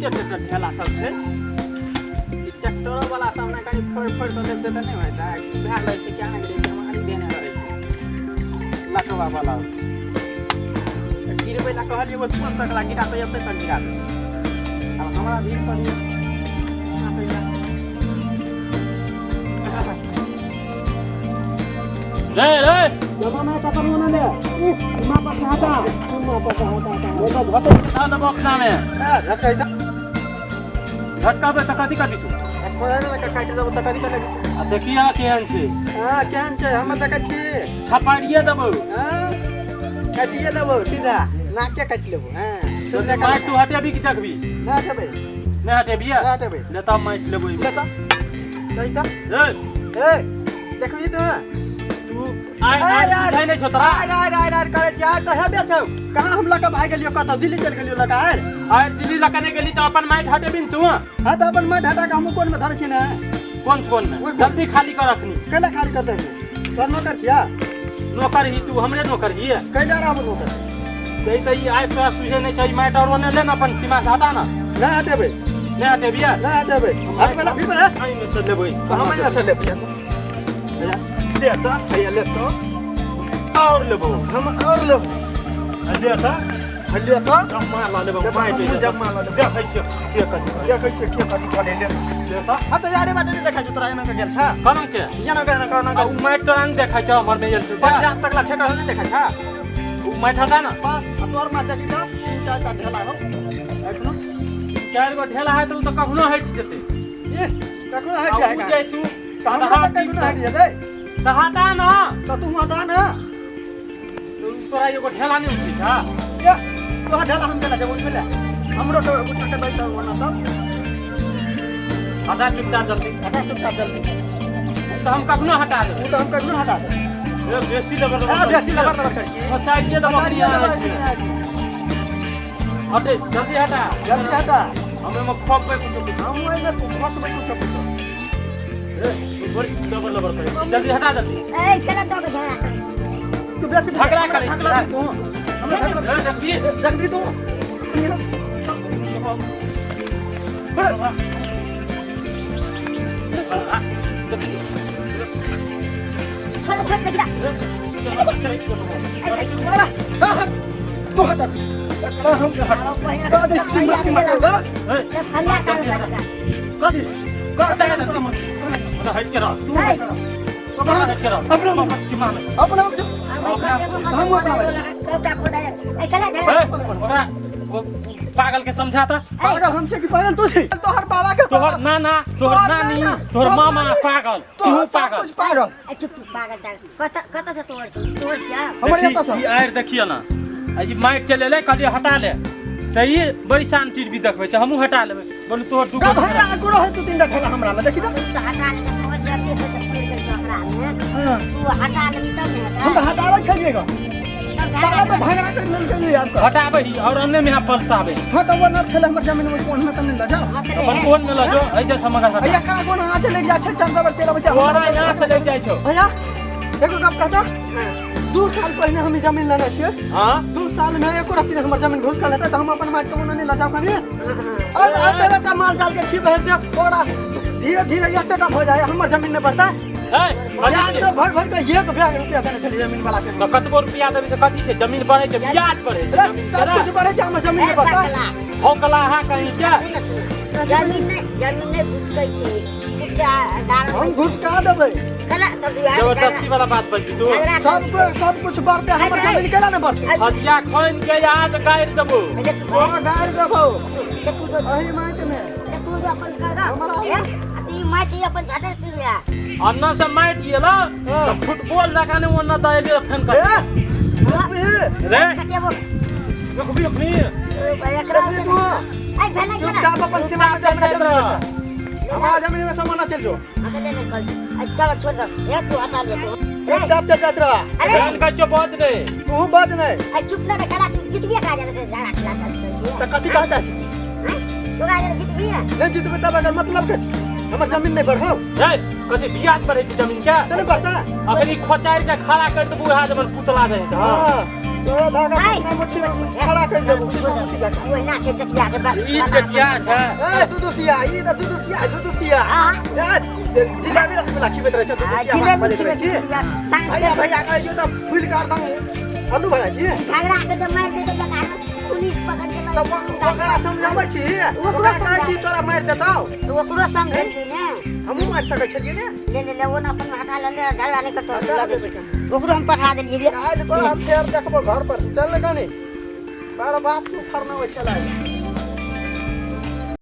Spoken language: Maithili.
एते एते ढेला सब छै। ई ट्रैक्टरो वाला सब ने कनि फोड़ि फोड़ि कऽ देतै तऽ नहि होइतै? की भए जाइ छै किया नहि गेलै, बेमारी देने रहै छै लकवा वाला। गिरबै लए कहलियै, ओ तुरंत तकला गिरा तऽ एतै तक गिरा देतै। आब हमरा भीड़ पर रे रे जमाना कतन मना ले सीमा पर से हटा, सीमा पर से हटा। ओ तऽ घटै ना देबो अपना में। झटकै तऽ झटकाबे तऽ कथी करबी तू? खोदा ने काटि देबो तऽ कथी करबी? आ देखिया केहन छै। हाँ, केहन छै हम देखै छी। छपाड़िए देबो। हाँ, काटिए लेबो, सीधा नाके काटि लेबो। हाँ, तो माटि तू हटेबी कि देखबी? ना हटेबै। नहि हटेबी? ना हटेबै। ले तऽ माटि लेबो। ले तऽ ले तऽ। रे ए, देखबी तू? तू आइ आइ बुझाइ नहि छौ तोरा? आइ आइ आइ आइ करै छी। आइ तऽ हेबे छौ। कहाँ हम लऽ कऽ भागि गेलियौ? कतऽ दिल्ली चलि गेलियौ लऽ कऽ आइ? आइ दिल्ली लऽ कऽ नहि गेली तऽ अपन माटि हटेबी ने तू? हाँ, तऽ अपन माटि हटा कऽ हमहूँ कोनमे धरै छी ने। कोन कोन में? जल्दी खाली कर अखनी। कैला खाली करतै? तोहर नौकर छिया? नौकर ही तू, हमरे नौकर ही। कैला रहबो नौकर? ते तऽ ई आइ तोरा सुझे नहि छै। माटि आओर ओने ले ने, अपन सीमा से हटा ना। नहि हटेबै। नहि हटेबी? नहि हटेबै। हट पहला फिर है। एहिमे से लेबै। तऽ हम एहिमे से लेबै। ले तऽ। हैया ले तऽ। आओर लेबो। हम आओर लेबो। ले तऽ। ले तऽ। जम्मा ला लेबो माटि। जम्मा ला लेबो। देखै छियै के कथी देखै छियै, के कथी करे। ले, ले तऽ। हाँ, तऽ यारे बाटे नहि देखै छौ तोरा? एना के गेल छ कोना के एना के एना के। आ उ माटि तोरा नहि देखै छौ हमर में गेल छौ? पंजाब तकला ठेका नहि देखै छ? उ माटि हटा ना। बस, आ तोहर माटि देखी तऽ तीन चारि टा ढेला हौ एखनो। चारि गो ढेला है तऽ उ तऽ कखनो हटि जेतै। ए, कखनो हटि आ जाए उ जे तू तऽ हमरा तऽ कखनो हटि जेतै। तऽ हटा ना। तऽ तू हटा ना। तोरा एगो ढेला नहि उठै छ? ए, तोहर ढेला हम केना जेबो उठबै ले? हमरो के उठा के दै तऽ ओना सब। हटा चुपचाप जल्दी। हटा चुपचाप जल्दी। उ तऽ हम कखनो हटा देबै। उ तऽ हम कखनो हटा देबै। ए, बेसी लेबर लेबर। हाँ, बेसी लबर लबर करै छी। पचाइए देबो। पचाइए देबो। हटे, जल्दी हटा। जल्दी हटा। हम एहिमे खोपबै कुछो कुछो। हम ओहिमे तू फंसबै कुछो कुछो। ए, तू बड़ी लबर लबर करै छी। जल्दी हटा, जल्दी। ए, केना दऽ के झगड़ा करै? तू बेसी झगड़ा करै छी। झगड़ा तू हमरा झगड़ा ए, देखबी। देखबी तू। छोड़ छोड़, गिरा। तू हटा, हम कथी सीमा सीमा कर दो। फलिया कर बच्चा। कथी हट के रह। तू अपना हट के रह। अपना सीमा में। अपना हम अपना चौका खोदा ए कला ए, झगड़ा। ओकरा वो पागल के समझा ता। पागल हम छै कि पागल तू छै? तोहर बाबा के तोहर नाना, तोहर नानी, तोहर मामा पागल, तू तोहर पागल। सब कुछ पागल। ए, चुप चुप, पागल तागल कत कत से? तोहर तोहर छिया। हमर देखी, एतऽ सँ। ई आरि देखिए ना, आ ई माटि चलि एलै। कहलियै हटा ले तऽ ई बड़ी शान्ति भी देखबै छै। हमहूँ हटा लेबै। बोलू तोहर दू का भैया गुरो है तू? तीन टा ठेला हमरा में देखी तऽ। तू हटा ले, तोहर जल्दी से तऽ पड़ि गेल छौ ओकरा में। हाँ। तू हटा लेबी तब ने हम तऽ हेतै। हटाबै छलियै ग। तब बाबा झगड़ा में झगड़ा कर लेलकै यार का। हटाबै ही और अन्य में यहाँ पलसाबै। हाँ, तऽ वो न ठेला हमर जमीन में कोन में तऽ नहीं लऽ जाओ। हाँ, तऽ अपन हे। कोन में लऽ जो एहि जे मगर हटा। भैया, का कोन अहाँ चलि जाइ छै? चंदा पर चलि अबै छै। तोरा यहाँ से लग जाइ छौ। भैया, एगो गप कहता। 2 साल पहिने हम ई जमीन लेने छियै। हाँ। 2 साल में एको रत्ती हमर जमीन घुस कर लेतै तऽ हम अपन माटि कमौना नहि लऽ जाउ कनि? अब एते बेटा माल जाल के खिब है से ओकरा धीरे धीरे एते टा भऽ जाइ, हमर जमीन नहि बढ़तै? ए, कथी ब्याज छै? तो भर भर के एक बैग रुपया देने छलियै जमीन वाला के। तऽ कतबो रुपया देबी तऽ कथी छै? जमीन बढ़ै छै, ब्याज बढ़ै छै। रे, जमीन सब कुछ बढ़ै छै, हमर जमीन ए नहि बढ़तै? पगला। भौकला अहाँ कहीं के। सुन सुन, जमीन नहि, जमीन नहि घुसकै छै, कुत्ता डाल। हम घुसका देबै। कला सब दुआर जबरदस्ती वाला बात बजबी तू? झगड़ा। सब सब कुछ बढ़तै, हमर जमीन केला नहि बढ़तै? हथिया खोनि के याद गाड़ि देबो। पहिले तू ओ गाड़ि देबौ। ते तू जो एही माटि मे ते तू जो अपन कर गा। हमरा ए, आ तू ई माटि अपन झटक लिया। अन्ना से माटि एलो तऽ फुटबॉल लगाने ओन्ना दऽ एलियै फेन ए कर रुकबी? रे। कटेबो। रुकबी अखनी? एकरा देखबी तू? ए, भेलै भेलै। चुपचाप अपन सीमा में हमरा जमीन में, हमारा जमीन में सामान ना चल जो। हाँ, ले ले कल। ए, चलो छोड़ दो। ए, तू हटा ले तू। चुपचाप चल जात रहा। अरे। फेन कहै छियौ बज रे। तू बात नहीं। ए, चुप ना रे, कला तू जीतबी का जाने से झगड़ा खिला चल। तऽ कथी कहता छी? हैं, तू का जाने जीतबी है? नहीं जीतबै तब अगर मतलब के हमर जमीन नहीं बढ़ाओ। रे, कथी ब्याज बढ़ै छै जमीन के? तऽ नहीं बढ़ता? अखनी खोचारि के खड़ा कर देबू, उएह जमन पुतला रहै छै। हाँ। तोरा धागा कितना मुट्ठी में खड़ा कर देबो, कितना मुट्ठी धागा। ओहिना छै चटिया के बा- ई चटिया छै। ए दुदुसिया, ई त दुदुसिया, दुदुसिया। हाँ। ए जिलेबी रसगुल्ला खिबैत रहै छै, हाँ, दुदुसिया जिलेबी बात बजैत रहै छी। खिबै छी, साँझ भैया भैया कहै छियौ त फूलि कऽ हरदम आलू भऽ जाइ छी। झगड़ा के तऽ मारि देतै लगा के, पुलिस पकड़ के तऽ ओकरा समझाबै छी, ओकरो ओकरा कहै छी तोरा मारि देतौ। तऽ ओकरो समझेतै ने। हमहूँ मारि सकै छलियै ने। ले ले ले, ओ ने अपन हटा ले ले, झगड़ा नहि करतौ। हटा लगे देबै। छै। ओकरो हम पठा देलियै रे। काल्हि तोरा हम फेर देखबो घर पर, चल ने कनी। तोरा बात तू फरना छलै।